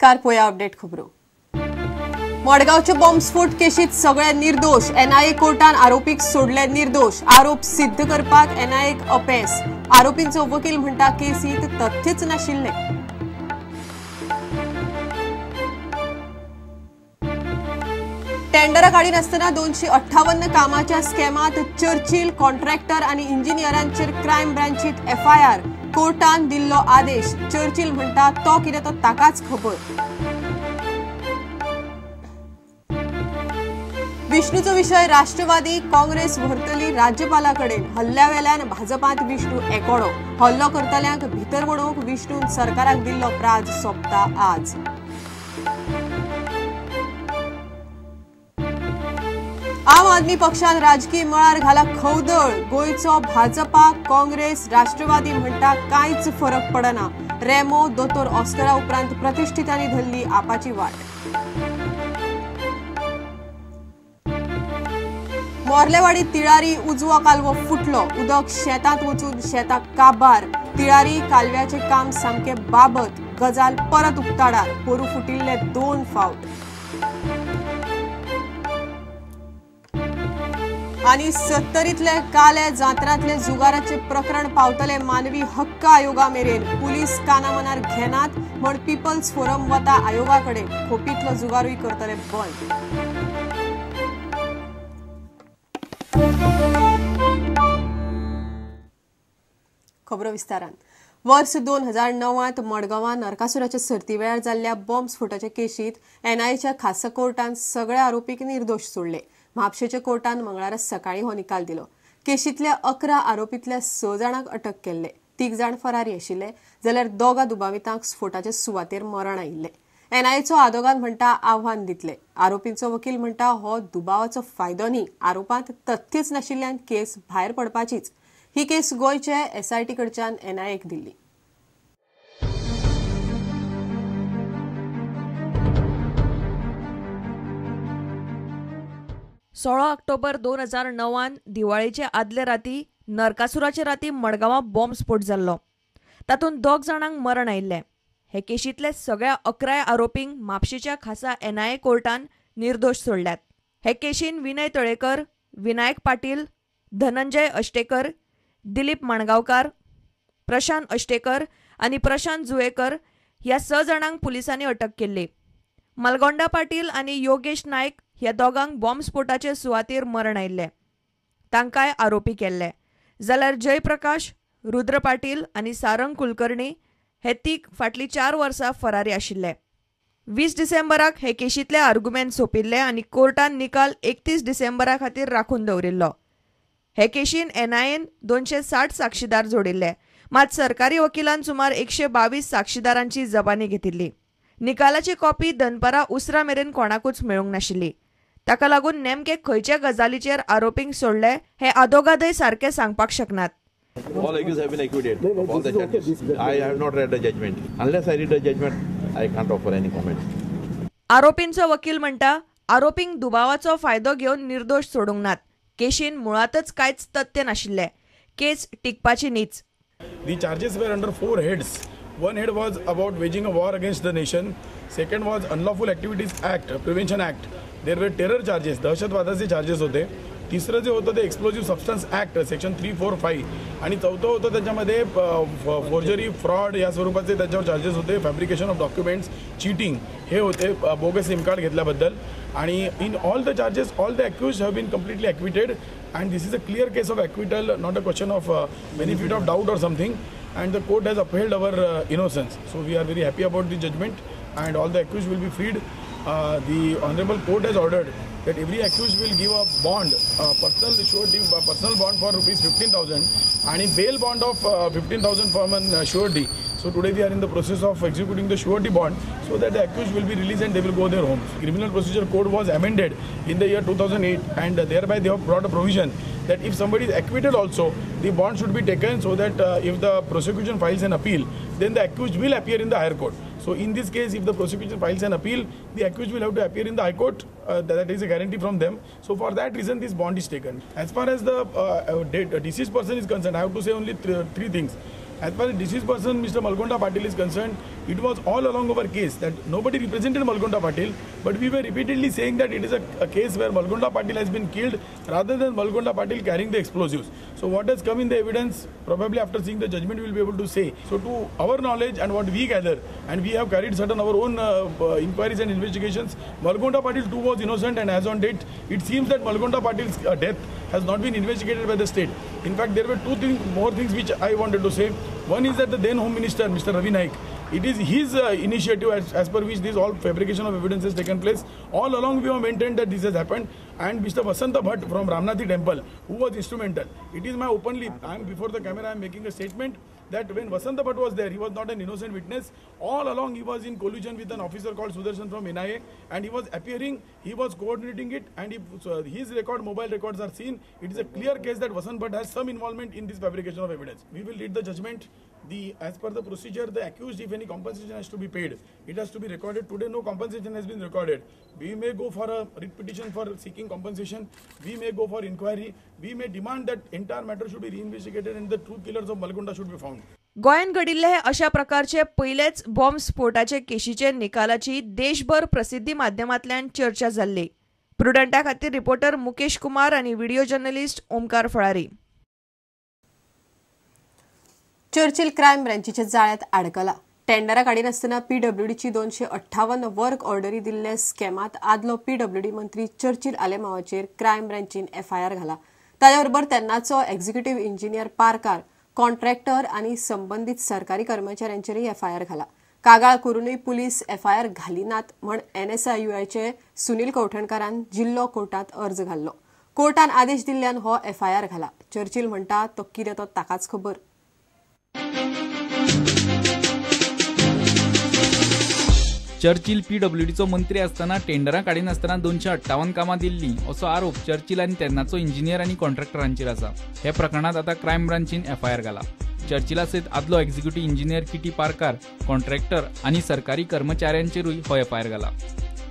नमस्कार, पोया अपडेट खबरो. मडगांवचे बॉम्बस्फोट केशीत सगळे निर्दोष. एनआयए कोर्टान आरोपीक सोडले निर्दोष. आरोप सिद्ध करपाक एनआयएक अपेस. आरोपींचो वकील म्हणटा केसीत तथ्यच नाशिल्ले. टेंडरा काडिनासतना 258 कामाच्या स्कॅमात चर्चिल कॉन्ट्रॅक्टर आनी इंजिनियरांचेर क्रायम ब्रांचीत एफआयआर. कोर्टान दिल्लो आदेश. चर्चिल म्हणटा तो कितें तो ताकाच खबर. विष्णूचो विशय राष्ट्रवादी काँग्रेस व्हरतली राज्यपाला कडेन. हल्ल्या वेल्यान भाजपांत विष्णू एकोडो. हल्लो करतल्यांक भितर वडोवंक विष्णून सरकाराक दिल्लो प्राज सोंपता आज. आम आदमी पक्षान राजकीय मळार घाला खवदळ. गोंयचो भाजपा काँग्रेस राष्ट्रवादी म्हणटा कांयच फरक पडना. रेमो दोतोर ऑस्करा उपरांत प्रतिष्ठितांनी धरली आपाची वाट. मोर्लेवाडी तिळारी उजवो कालवो फुटलो. उदक शेतांत वचून शेताक काबार. तिळारी कालव्याचे काम सामके बाबत. गजाल परत उक्ताडार. पोरू फुटिल्ले 2 फावट. आनी 70तले काले जात्रांतले जुगाराचे प्रकरण पावतले मानवी हक्क आयोगा मेरेन. पुलीस कानामनार घेनात म्हण पिपल्स फोरम वता आयोगा कडेन. खोपीतलो जुगारूय करतले बंद. खबरो विस्तारान. वर्स 2009 मडगांवां नरकासुराच्या सर्ती वेळार जाल्ल्या बॉम्बस्फोटाच्या केशीत एनआयएच्या खासा कोर्टान सगळ्या आरोपीक निर्दोष सोडले. म्हापशेच्या कोर्टान मंगळारा सकाळी हो निकाल दिलो. केशींतल्या 11 आरोपींतल्या 6 जाणांक अटक केल्ले. 3 जाण फरारी आशिल्ले जाल्यार 2 दुबावितांक स्फोटाचे सुवातेर मरण आयिल्लें. एनआयएचो आदोगाद म्हणटा आव्हान दितले. आरोपींचो वकील म्हणटा हो दुबावाचो फायदो न्ही, आरोपांत तथ्यच नाशिल्ल्यान केस भायर पडपाचीच. ही केस गोंयचे एसआयटी कडच्यान एनआयएक दिल्ली. सोळा ऑक्टोबर 2009 दिवाळेचे आदले राती नरकासुराचे राती मडगांवां बॉम्बस्फोट जाल्लो. तातूंत 2 जाणांक मरण आयिल्लें. हे केशींतले सगळ्या 11 आरोपींक म्हापशेच्या खासा एनआयए कोर्टान निर्दोष सोडल्यात. हे केशीन विनय तळेकर, विनायक पाटील, धनंजय अष्टेकर, दिलीप माणगांवकार, प्रशांत अष्टेकर आनी प्रशांत जुवेकर ह्या 6 जाणांक पुलिसांनी अटक केल्ली. मालगोंडा पाटील आनी योगेश नायक ह्या दोगांक बॉम्बस्फोटाचे सुवातेर मरण आयिल्लें. तांकांय आरोपी केल्ले. जाल्यार जयप्रकाश, रुद्र पाटील आनी सारंग कुलकर्णी हे 3 फाटलीं 4 वर्सां फरारी आशिल्ले. 20 डिसेंबराक हे केशींतले आर्गुमेंट सोंपिल्ले आनी कोर्टान निकाल 31 डिसेंबरा खातीर राखून दवरिल्लो. हे केशीन एनआयएन 260 साक्षीदार जोडिल्ले. मात सरकारी वकिलान सुमार 122 साक्षीदारांची जबानी घेतिल्ली. निकालाची कॉपी दनपारां उसरां मेरेन कोणाकूच मेळूंक नाशिल्ली. ताका लागून नेमके खंयच्या गजालीचेर आरोपींक सोडले हे आदोगादय सारके सांगपाक शकनात. All accused have been acquitted of all the charges. I have not read the judgment. Unless I read the judgment, I can't offer any comment. आरोपींचो वकील म्हणटा आरोपींक दुबावाचो फायदो घेवन निर्दोष सोडूंक नात. केशीन मुळातच कांयच तथ्य नाशिल्लें. केस टिकपाची न्हीच. The charges were under 4 heads. One head was about waging a war against the nation. Second was Unlawful Activities Act, Prevention Act. There were terror charges, दहशतवादाचे charges होते. तिसरं जे होतं ते एक्सप्लोजिव्ह सबस्टन्स ॲक्ट सेक्शन 345 आणि चौथं होतं त्याच्यामध्ये forgery, fraud या स्वरूपाचे त्याच्यावर चार्जेस होते. फॅब्रिकेशन ऑफ डॉक्युमेंट्स, चिटिंग हे होते बोगस सिम कार्ड घेतल्याबद्दल. आणि in all the charges all the accused have been completely acquitted and this is a clear case of acquittal, not a question of benefit of doubt or something. And the court has upheld our innocence. So we are very happy about the judgment and all the accused will be freed. The Honorable Court has ordered that every accused will give a bond, personal surety, personal bond for rupees 15,000 and a bail bond of 15,000 from an surety. So today we are in the process of executing the surety bond so that the accused will be released and they will go their homes. Criminal Procedure Code was amended in the year 2008 and thereby they have brought a provision that if somebody is acquitted also, the bond should be taken so that if the prosecution files an appeal, then the accused will appear in the higher court. So in this case, if the prosecution files an appeal, the accused will have to appear in the high court. That is a guarantee from them. So for that reason, this bond is taken. As far as the deceased person is concerned, I have to say only three things. As far as deceased person Mr. Malgonda Patil is concerned, it was all along our case that nobody represented Malgonda Patil, but we were repeatedly saying that it is a case where Malgonda Patil has been killed rather than Malgonda Patil carrying the explosives. So what has come in the evidence, probably after seeing the judgment we will be able to say. So to our knowledge and what we gather, and we have carried certain our own inquiries and investigations, Malgonda Patil too was innocent, and as on date, it seems that Malgonda Patil's death has not been investigated by the state. In fact, there were two more things which I wanted to say. One is that the then Home Minister, Mr. Ravi Naik, it is his initiative as per which this all fabrication of evidence has taken place. All along we have maintained that this has happened, and Mr. Vasanta Bhatt from Ramnathi Temple, who was instrumental. It is my openly, I am before the camera, I am making a statement that when Vasanta Bhatt was there, he was not an innocent witness. All along he was in collusion with an officer called Sudarshan from NIA, and he was appearing, he was coordinating it, and his record, mobile records are seen. It is a clear case that Vasant Bhatt has some involvement in this fabrication of evidence. We will read the judgment. As per the procedure, the accused, if any compensation has to be paid, it has to be recorded. Today, no compensation has been recorded. We may go for a writ petition for seeking compensation. We may go for inquiry. We may demand that entire matter should be reinvestigated and the true killers of Malgonda should be found. गोंयांत घडिल्ले हे अशा प्रकारचे पयलेच bomb स्फोटाचे केशीचे निकालाची देशभर प्रसिद्धी माध्यमांतल्यान चर्चा जाल्ली. प्रुडंटा खातीर रिपोर्टर मुकेश कुमार आनी video journalist Omkar Falari. Churchill crime ब्रँचीच्या जाळ्यात आडकला. टेंडरा काडिनासतना पीडब्ल्यूडीची 258 वर्क ऑर्डरी दिल्ले स्कॅमात आदलो पीडब्ल्यूडी मंत्री चर्चिल आलेमावाचेर क्रायम ब्रँचीन एफआयआर घाला. ताच्या बरोबर तेन्नाचो एक्झिक्युटिव्ह इंजिनियर पारकार, कॉन्ट्रॅक्टर आनी संबंदीत सरकारी कर्मचाऱ्यांचेरय एफआयआर घाला. कागाळ करूनय पुलीस एफआयआर घालिनात म्हण एनएसआययूआयचे सुनील कवठणकारान जिल्लो कोर्टात अर्ज घाल्लो. कोर्टान आदेश दिल्ल्यान हो एफआयआर घाला. चर्चिल म्हणटा तो कितें तो ताकाच खबर. चर्चिल पीडब्ल्यूडीचो मंत्री आसतना टेंडरां काडिनासतना 258 कामां दिल्लीं असो आरोप चर्चिल आनी तेन्नाचो इंजिनियर आनी कॉन्ट्रॅक्टरांचेर आसा. हे प्रकरणांत आतां क्रायम ब्रांचीन एफआयआर घाला. चर्चिला सयत आदलो एक्झिक्युटिव्ह इंजिनियर किटी पारकार, कॉन्ट्रॅक्टर आनी सरकारी कर्मचाऱ्यांचेरूय हो एफआयआर घाला.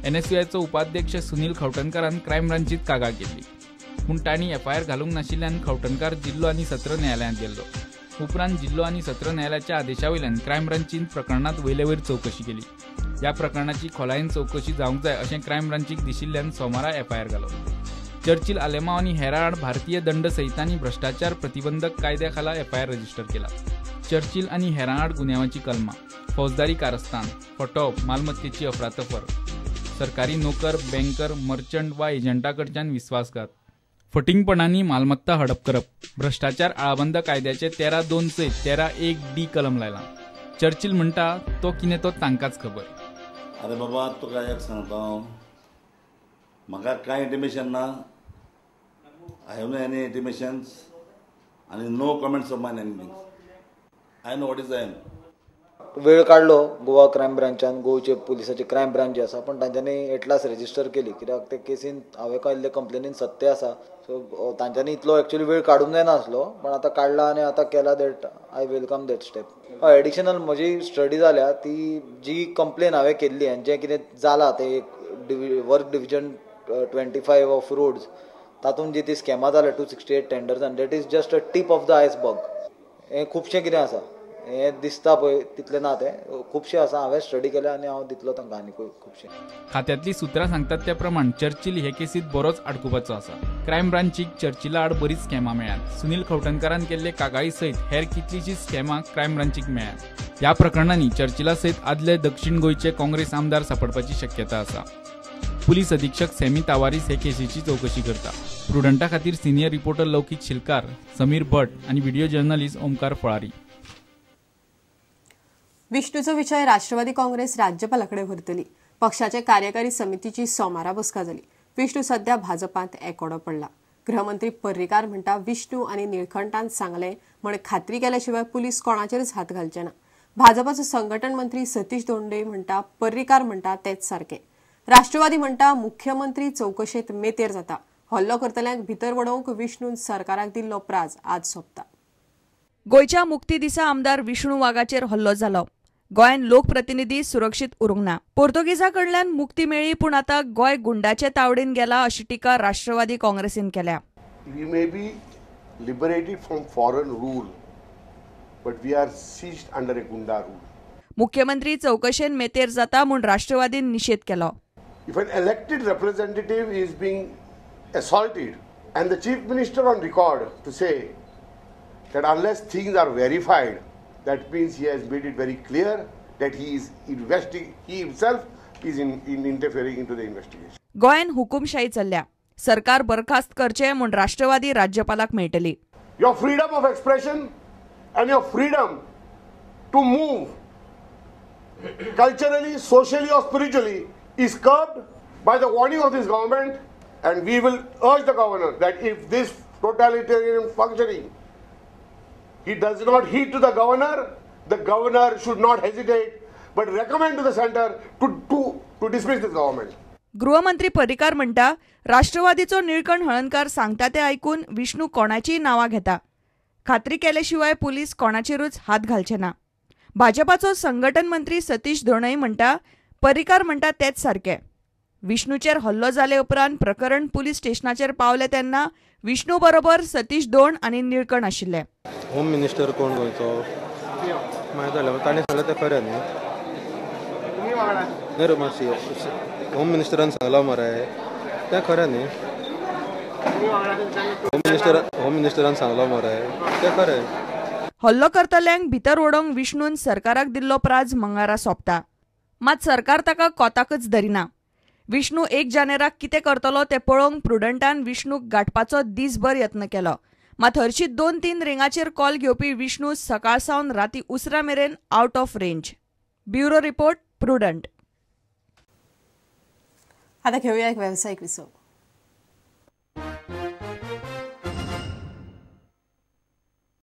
एनएसयूआयचो उपाध्यक्ष सुनील खवटणकारान क्रायम ब्रांचीत कागाळ केल्ली, पूण तांणी एफआयआर घालूंक नाशिल्ल्यान खवटणकार जिल्लो आनी सत्र न्यायालयांत गेल्लो. उपरांत जिल्लो आनी सत्र न्यायालयाच्या आदेशा वयल्यान क्रायम ब्रांचीन प्रकरणांत वयले वयर चवकशी केली. ह्या प्रकरणाची खोलायेन चवकशी जावंक जाय अशें क्रायम ब्रांचीक दिशिल्ल्यान सोमारा एफआयआर घालो. चर्चिल आलेमाव आनी हेरां आड भारतीय दंड संहिता आनी भ्रश्टाचार प्रतिबंधक कायद्या खाला एफआयआर रजिस्टर केला. चर्चिल आनी हेरां आड गुन्यांवाची कलमां, फौजदारी कारस्थान, फटोवप, मालमत्तेची अफरातफर, सरकारी नोकर, बँकर, मर्चंट वा एजंटा कडच्यान विस्वासघात, फटींगपणांनी मालमत्ता हडप करप, भ्रश्टाचार आळाबंद कायद्याचे 13(2) सयत 13(1) डी कलम लायला. चर्चिल म्हणटा तो कितें तो तांकांच खबर. अरे बाबा तुका एक सांगता हांव, म्हाका कांय इंटिमेशन ना. I have no any intimations आनी no comments of mine anything. I know what is I am. वेळ काडलो गोवा क्रायम ब्रांचान, गोंयचे पुलिसाचे क्रायम ब्रांच जी आसा, पण तांच्यांनी एटलास रेजिस्टर केली कित्याक ते केसीन हांवें केल्ले कंप्लेनीन सत्य आसा. सो तांच्यांनी इतलो एक्चुअली वेळ काडूंक जायनासलो, पण आतां काडला आनी आतां केला. That I welcome that step. हय, एडिशनल म्हजी स्टडी जाल्या ती जी कंप्लेन हांवें केल्ली आनी जें कितें जालां तें एक वर्क डिविजन 25 ऑफ रोड्स तातूंत जी ती स्कॅमां जाल्या 268 टेंडर्सान, that is just a tip of the iceberg. हें खुबशें कितें आसा, हें दिसता पळय तितलें ना, तें खुबशें आसा. हांवें स्टडी केल्या आनी हांव दितलो तांकां आनी खुबशें. खात्यांतलीं सुत्रां सांगतात त्या प्रमाण चर्चिल हे केसीत बरोच आडकुपाचो आसा. क्रायम ब्रांचीक चर्चिला आड बरीच स्कॅमां मेळ्ळ्यात. सुनील खवटणकारान केल्ले कागाळी सयत हेर कितलीशीच स्कॅमां क्रायम ब्रांचीक मेळ्ळ्यात. ह्या प्रकरणांनी चर्चिला सयत आदले दक्षिण गोंयचे काँग्रेस आमदार सापडपाची शक्यता आसा. पुलीस अधीक्षक सॅमी तावारीस हे केसीची चवकशी करता. प्रुडंटा खातीर सिनियर रिपोर्टर लौकीक शिलकार, समीर भट आनी व्हिडिओ जर्नलिस्ट ओमकार फळारी. विष्णूचो विशय राष्ट्रवादी काँग्रेस राज्यपालाकडे व्हरतली. पक्षाचे कार्यकारी समितीची सोमारा बसका जाली. विष्णू सध्या भाजपांत एकोडो पडला. गृहमंत्री पर्रीकार म्हणटा विष्णू आनी निळखंठान सांगले म्हण खात्री केल्या शिवाय पुलीस कोणाचेरच हात घालचे ना. भाजपाचो संघटन मंत्री सतीश दोंडे म्हणटा पर्रीकार म्हणटा तेच सारके. राष्ट्रवादी म्हणटा मुख्यमंत्री चवकशेत मेतेर जाता. हल्लो करतल्यांक भितर वडोवंक विष्णून सरकाराक दिल्लो प्राज आज सोंपता. गोंयच्या मुक्ती दिसा आमदार विष्णू वाघाचेर हल्लो जालो. गोंयांत लोकप्रतिनिधी सुरक्षीत उरूंक ना. पोर्तुगीजा कडल्यान मुक्ती मेळ्ळी, पूण आतां गोंय गुंडाचे तावडीन गेला अशी टिका राष्ट्रवादी काँग्रेसीन केल्या. We may be liberated from foreign rule, but we are seized under a gunda rule. मुख्यमंत्री चौकशेन मेतेर जाता म्हूण राष्ट्रवादीन निशेध केलो. If an elected representative is being assaulted and the chief minister on record to say that unless things are verified, that means he has made it very clear that he is he himself is in interfering into the investigation. गोंयान हुकुमशाही चल्ल्या, सरकार बरखास्त करचें म्हूण राष्ट्रवादी राज्यपालाक मेळटली. Your freedom of expression and your freedom to move culturally, socially or spiritually is curbed by the warning of this government, and we will urge the governor that if this totalitarian functioning he does not heed to the governor should not hesitate but recommend to the center to dismiss this government. गृहमंत्री पर्रीकार म्हणटा राष्ट्रवादीचो निळकंठ हळर्णकार सांगता ते आयकून विष्णू कोणाचीय नांवां घेता. खात्री केले शिवाय पुलीस कोणाचेरूच हात घालचे ना. भाजपाचो संघटन मंत्री सतीश धोणय म्हणटा पर्रीकार म्हणटा तेच सारके. विष्णूचेर हल्लो जाले उपरांत प्रकरण पुलीस स्टेशनाचेर पावले तेन्ना विष्णू बरोबर सतीश दोण आनी निळकंठ आशिल्ले. होम मिनिस्टर कोण गोंयचो मागीर जालें ताणें सांगलें तें खरें न्ही. न्ही रे मातशी होम मिनिस्टरान सांगलां मरे तें खरें न्ही. होम मिनिस्टरान सांगलां मरे तें खरें. हल्लो करतल्यांक भितर ओडोवंक विष्णून सरकाराक दिल्लो प्राज मंगळारा सोंपता. मात सरकार ताका कोताकच धरिना. विष्णू 1 जानेराक कितें करतलो तें पळोवंक प्रुडंटान विष्णूक गांठपाचो दीसभर यत्न केलो. मात हरशी 2-3 रिंगाचेर कॉल घेवपी विष्णू सकाळ सावन राती उसरा मेरेन out of range. Bureau report, Prudent. आता घेऊया एक व्यावसायिक विसव.